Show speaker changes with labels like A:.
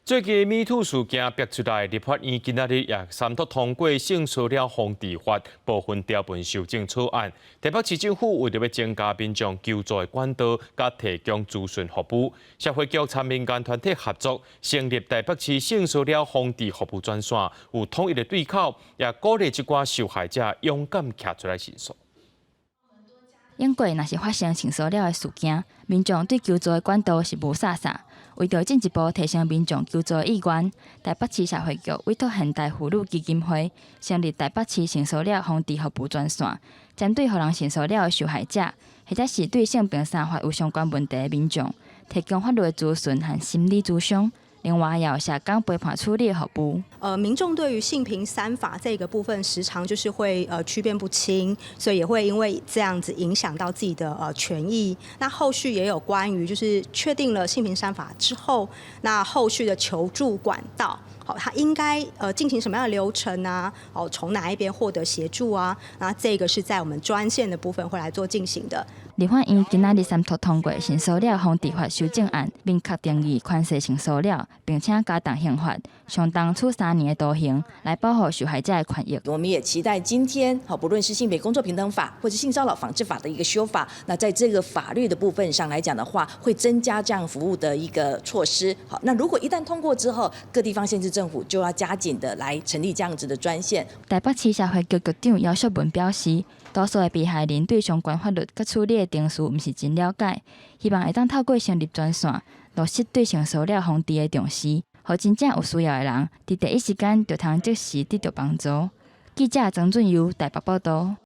A: 最近 MeToo 事件爆出來，立法院今仔日也三讀通過性騷擾防治法部分條文修正草案。台北市政府為著欲增加民眾求助的管道，佮提供諮詢服務，社會局參民間團體合作，成立台北市性騷擾防治服務專線，有統一的對口，也鼓勵這寡受害者勇敢徛出來申訴。
B: 英國若是發生性騷擾的事件，民眾對求助的管道是霧煞煞。為著進一步提升民眾求助的意願，台北市社會局委託現代婦女基金會成立台北市性騷擾防治服務專線，針對予人性騷擾的受害者，或者是對性平三法有相關問題的民眾，提供法律的諮詢和心理諮商。另外，也有社工陪伴處理的服務。
C: 民眾對於性平三法這個部分，時常就是會區辨不清，所以也會因為這樣子影響到自己的權益。那後續也有關於就是確定了性平三法之後，那後續的求助管道，好，他應該進行什麼樣的流程啊？哦，從哪一邊獲得協助啊？那這個是在我們專線的部分會來做進行的。
B: 立法院今仔日三讀通過性騷擾防治法修正案，明確定義權勢性騷擾，並且加重刑罰，上重處3年的徒刑，來保護受害者的權益。
D: 我們也期待今天，好，不論是性別工作平等法或者性騷擾防治法的一個修法，那在這個法律的部分上來講的話，會增加這樣服務的一個措施。好，那如果一旦通過之後，各地方縣市政府就要加緊的來成立這樣子的專線。
B: 台北市社會局局長姚淑文表示，多數的被害人對相關法律佮處理的程序毋是真了解，希望會當透過成立專線，落實對性騷擾防治的重視，予真正有需要的人，佇第一時間就通即時得著幫助。記者曾俊佑台北報導。